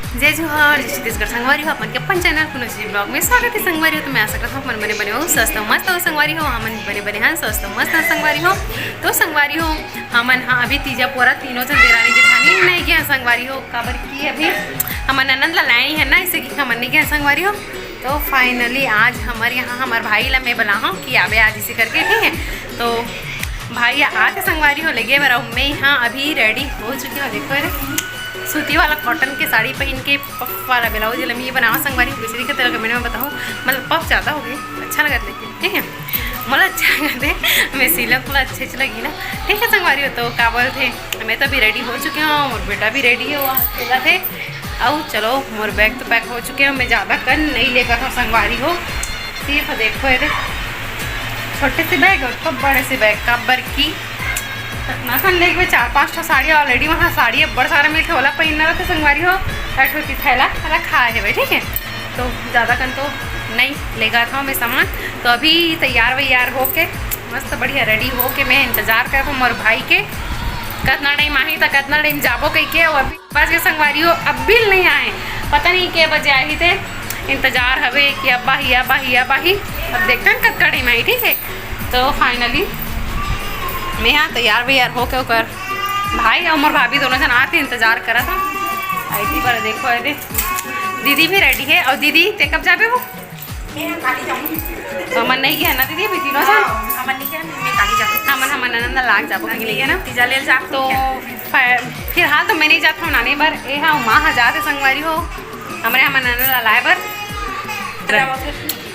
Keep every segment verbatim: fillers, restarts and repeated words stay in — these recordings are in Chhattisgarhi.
जय जोहार, जय छत्तीसगढ़ संगवारी हो, अपन के अपन चैनल पुनश्री ब्लॉग में स्वागत है संगवारी हो। तो मैं आशा करता हूँ अपन बने बने हो, स्वस्थ हो, मस्त हो संगवारी हो। हमन बने बने हन, स्वस्थ हो, मस्त हो संगवारी हो। तो संगवारी हो, हमन हा अभी तीजा पोरा तीनों जन देरानी जेठानी नहीं गए संगवारी हो, काबर कि अभी हमर ननद ला लाए है ना, इसे कि हमन नहीं गए संगवारी हो। तो finally आज हमर यहाँ हमर भाई ला मैं बला हूँ कि आबे आज इसे करके, ठीक है। तो भाई आके संगवारी हो लेगे बर, अउ मैं यहाँ अभी रेडी हो चुकी हूँ। देखो रे, सूती वाला कॉटन के साड़ी पहन के पफ वाला ब्लाउज, ये बनावा संगवारी हो, दूसरी के तरह कमेंट में बताओ, मतलब पफ ज़्यादा हो गई, अच्छा लगत लेकिन, ठीक है, मोला अच्छा लगत है, मैं सिलक वाला अच्छे से लगी ना, ठीक है संगवारी हो। तो का बोलते, मैं तो अभी रेडी हो चुकी हूँ और बेटा भी रेडी है, वो खेला थे। अउ चलो, मोर बैग तो पैक हो चुके हैं, मैं ज़्यादा कन नहीं लेकर था संगवारी हो, सिर्फ देखो ये दे, छोटे से बैग और खूब बड़े से बैग, काबर की ना कन लेके चार पांच ठो साड़ी already वहाँ साड़ी अब्बड़ सारा मिलते, ओला पहनना रहते संगवारी हो, एक ठो थैला रखा है भाई, ठीक है। तो ज़्यादा कन तो नहीं लेगा था मैं सामान। तो अभी तैयार वैयार होके मस्त बढ़िया रेडी होके मैं इंतजार कर रहा हूँ मोर भाई के, कतना टाइम आही तो कतना टाइम जाबो कह के। अउ अभी बज के संगवारी हो, अब भी नहीं आए, पता नहीं के बजे आही थे। इंतजार हवे कि अब आही, अब आही, अब आही। अब देखते हैं कतका टाइम आई, ठीक है। तो finally मैं यहाँ तैयार वैयार होके ओकर भाई और मोर भाभी दोनों जन आते इंतजार करा था। आई थी पर देखो, अरे दीदी भी रेडी है। और दीदी, ते कब जाबे हो? मैं काली जाऊंगी। हमन नहीं गए ना दीदी, अभी तीनों जन। हाँ, हमन नहीं गए, मैं काली जाऊंगी। हमन, हमन ननद लाग जाबो, कहीं नहीं गए ना। तीजा ले जा। तो फि-, फिलहाल तो मैं नहीं जाता हूँ नानी बर, ए हाँ, माँ हा जाते संगवारी हो, हमरे हमन ननद ला लाए बर।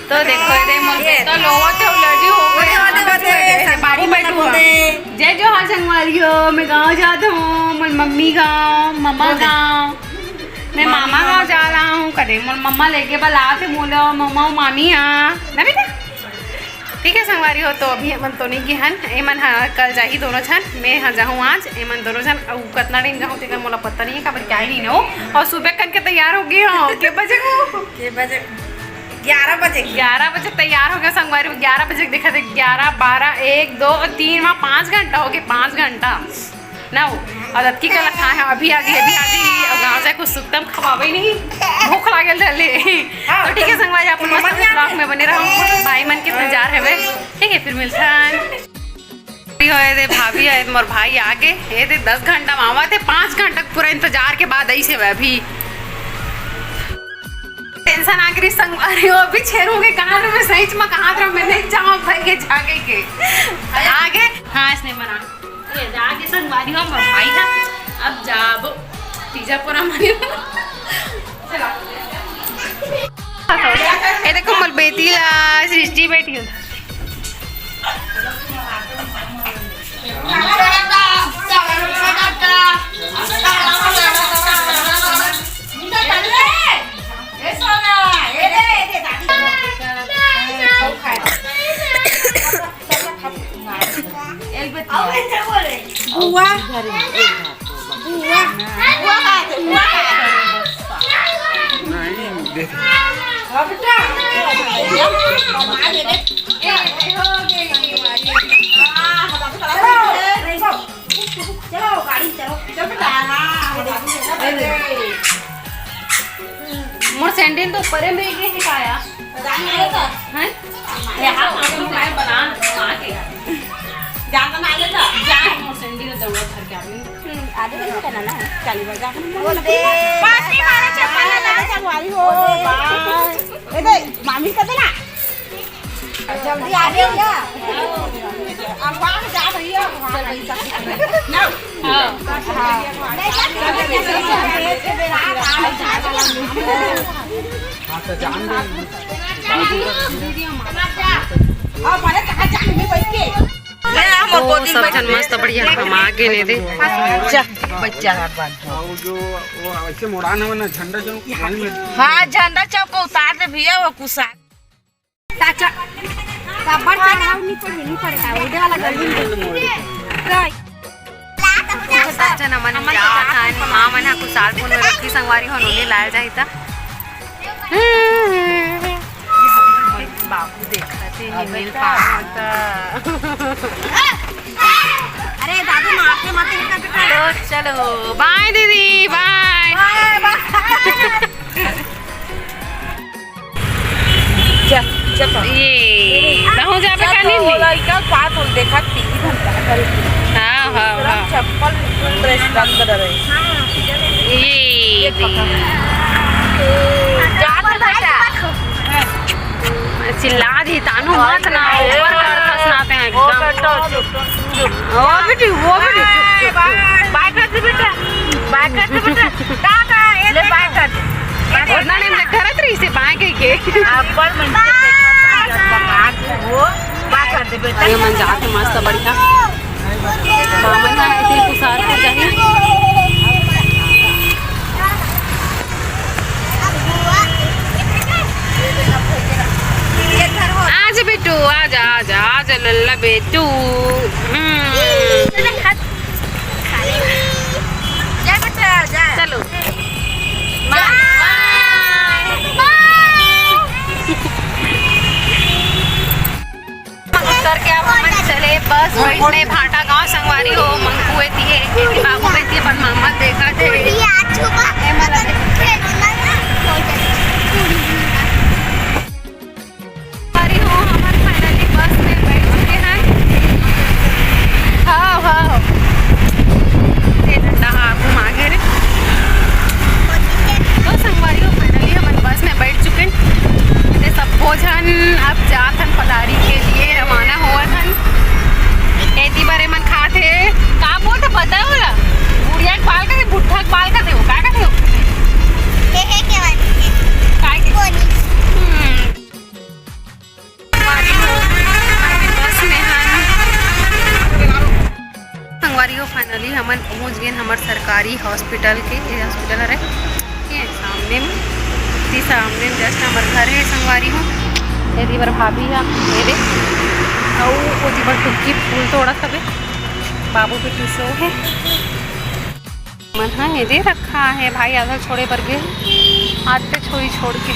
तो देखो, ये दे मोर ये तो लोवा के लड़ी हो गए। होते, होते, होते, बाबू संगवारी बैठू बना है। जय जोहार संगवारी हो, मैं गाँव जाता हूँ, मोर मम्मी गाँव, मम्मा गाँव। मैं मामा गाँव जा रहा हूँ, कदे मोर मम्मा लेके बलात हे मोला, मम्मा अउ मामी हा, ना बेटा? ठीक है संगवारी हो, तो अभी हमन तो नहीं गे हन, एमन हा कल जाही दोनों झन, मैं हा जाहूँ आज, एमन दोनों झन। अउ कतना टाइम जाहूँ तेकर मोला पता नहीं है, काबर क्या ही नहीं हो। और सुबह कन के तैयार हो गई हो, के बजे हो? के बजे? ग्यारह बजे। ग्यारह बजे तैयार हो गया संगवारी हो, ग्यारह बजे देखा थे, ग्यारह, बारह, एक, दो और तीन, वहाँ पाँच घंटा हो गए, पाँच घंटा। ना हो। और अतकी कला खाए हैं, अभी आ गई, अभी आ गई। और गाँव जाए कुछ सुतम खवावे नहीं, भूख लागल रहले। हाँ, तो ठीक है संगवारी, आप मस्त ब्लॉग में बने रहो, भाई मन के इंतजार है वे। ठीक है, फिर मिलता है। ये दे भाभी है, मोर भाई आगे, ये दे दस घंटा में आवा थे, पाँच घंटा पूरा इंतजार के बाद आई से अभी। टेंशन आ गई संगवारी हो, अभी छेरू के कहाँ में सही में कहाँ रहो, मैं नहीं जाऊँ भाई के जाके के। आगे, हाँ, इसने मना। ये जाके संगवारी हो, मोर भाई था। अब जाबो। तीजा पूरा मनी। चला। ये देखो, मोर बेटी ला, सृष्टि बेटी हो। बुआ। बुआ। बुआ। नहीं, देख। अब बेटा। चलो, गाड़ी चलो। चल बेटा। मोर सैंडल तो ऊपर में ही है, काया। हैं? ये हाथ में मोबाइल बना, बना के। जान बना लेता। जान मोर सैंडल दौड़ा घर के आदमी। हम्म, आधे घंटे का ना, ना, चालीस बार जाकर बोल दे। पाँच नहीं मारा, चप्पल ना, ना। संगवारी हो, बाय। ए दे, मामी का दे ना। जल्दी आ जाओ ना। अब वहाँ जा रही है, वहाँ नहीं जा सकते। ना। हाँ। हाँ। हाँ, तो जान दे। हाँ, मारे कहाँ जान दे बैठ के। तो सब झन मस्त बढ़िया कमा के ने दे। जा, बच्चा। हाँ, वो जो, वो ऐसे मोड़ान है ना, झंडा चौक, वहीं में। हाँ, झंडा चौक को उतार दे भैया, वो कुसा। चाचा, कब्बर चढ़ाओ, नहीं पड़े, नहीं पड़े, उड़े वाला गली में। तो सब झन हमन जात हन, माँ मन ह कुसाल फूल में रखी संगवारी हो, नोनी लाल जाही त। बाबू देखत हे, नहीं मिल पावत। अरे दादू, मारते मत इतना बेटा। तो चलो, बाय दीदी, बाय। बाय, बाय। ये कहूँ जाबे का नहीं? लइका बात होल देखा, टीवी धंधा करे। हाँ, हाँ, हाँ। चप्पल, ड्रेस बंद रहे। ये देख। जा तो बेटा। चिल्ला दी तानू मत ना, ऊपर कर फंसनाते हैं एकदम। वो बेटी, वो बेटी, चुप, चुप, चुप। बाय कर दे बेटा, बाय कर दे बेटा। टाटा, ये ले बाय कर दे। उतना टाइम तक करत रही से बाय कह के। अब्बड़ मन से देखत रही, वो बाय कर दे बेटा। अरे मन जात है मस्त बढ़िया। मामन का है, तेरे को साथ हो जाए। आजा बेटू, आजा, आजा, आजा लल्ला बेटू। हम्म। चलो। बाय। बाय। करके अब हमन चले बस बैठने भाटा गांव। संगवारी हो, मंकू एती है, एती बाबू एती अपन मामा देखा थे। ए, मला देख। संगवारी हो, हमन finally बस में बैठ चुके हैं। हाँ, हाँ। ये ठंडा, हाँ, घुमा के रे। तो संगवारी हो, finally हमन बस में बैठ चुके हैं। ते सब्बो झन अब जात हन पलारी के लिए, रवाना होवत हन। एती बरे मन खात हे, का बोलत हे पता हे ओला? बुढ़िया के बाल का दे, बुढ़ा के बाल का दे, वो का का दे? हे, हे, के बात? काय के? कोनी। हम्म। बस में हन। संगवारी हो, finally हमन पहुंच गेन हमर सरकारी hospital के। ये hospital हरे, ये सामने में, ये सामने में just हमर घर है संगवारी हो। ये दीवर भाभी हा, ये दे, अउ वो दीवर टुक्की फूल तोड़ा सबे, बाबू के टूसो है। मन हा ये दे रखा है भाई, आधा छोड़े बर गे, आते छोड़ी छोड़ के।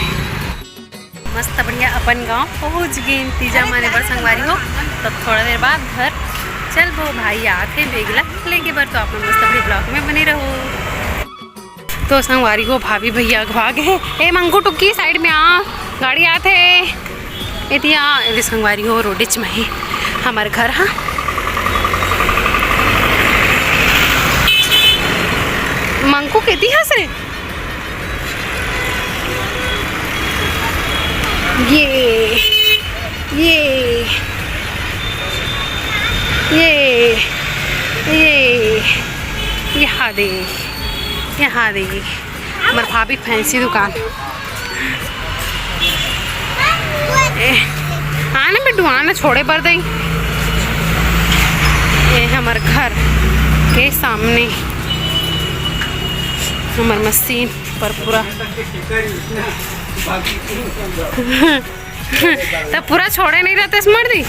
मस्त बढ़िया अपन गांव पहुंच गेन तीजा माने बर संगवारी हो। तब थोड़ा देर बाद घर चलबो, भाई आत हे बेगला लेके बर, तो आप मन मस्त बढ़िया vlog में बने रहो। तो संगवारी हो, भाभी भैया अगवा गे हे। ए मंगू टुक्की, side में आ, गाड़ी आत हे। एती आ, एती संगवारी हो, रोडेच में ही हमर घर हा। मंगू केती हस रे? ये, ये, ये, ये, यहाँ दे, यहाँ दे, हमर भाभी fancy दुकान। ए, आना बेटू, आना, छोड़े बर दई। ये हमर घर के सामने हमर मशीन पर पूरा तब पूरा छोड़े नहीं रहते मर्दी।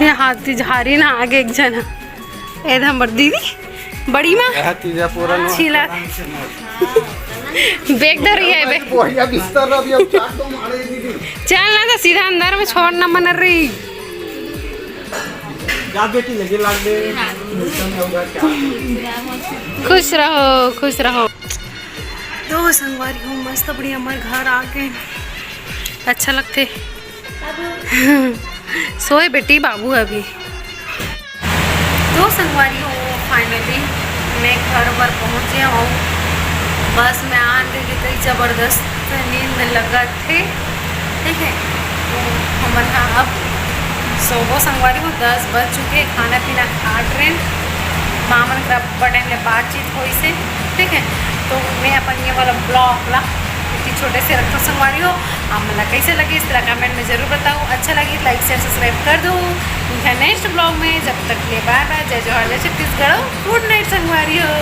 ये हाथी झारी ना आगे एक जन। ए हमर दीदी बड़ी माँ। यह तीजा पूरा नो छीला। बैग धर रही है बे। बढ़िया बिस्तर रहा, अभी हम चार तो मारे दीदी। चल ना तो सीधा अंदर में छोड़ना मन रही। जा बेटी, लगे लाग दे। खुश रहो, खुश रहो। तो संगवारी हो, मस्त बढ़िया हमर घर आ गए। अच्छा लगथे। सोए बेटी बाबू अभी। तो संगवारी हो, finally मैं घर बर पहुँचे हूँ। बस में आन के कई जबरदस्त नींद लगत हे, ठीक है। तो हमन हा अब सोबो संगवारी हो, दस बज चुके, खाना पीना खा ट्रेन मामन करा बड़े ले बातचीत होइसे, ठीक है। तो मैं अपन ये वाला vlog ला इतनी छोटे से रखता संगवारी हो। आप मन ला कैसे लगे इस तरह comment में जरूर बताओ। अच्छा लगे like share subscribe कर दो। मिलते हैं next vlog में, जब तक के लिए bye bye, जय जोहार, जय छत्तीसगढ़, good night संगवारी हो।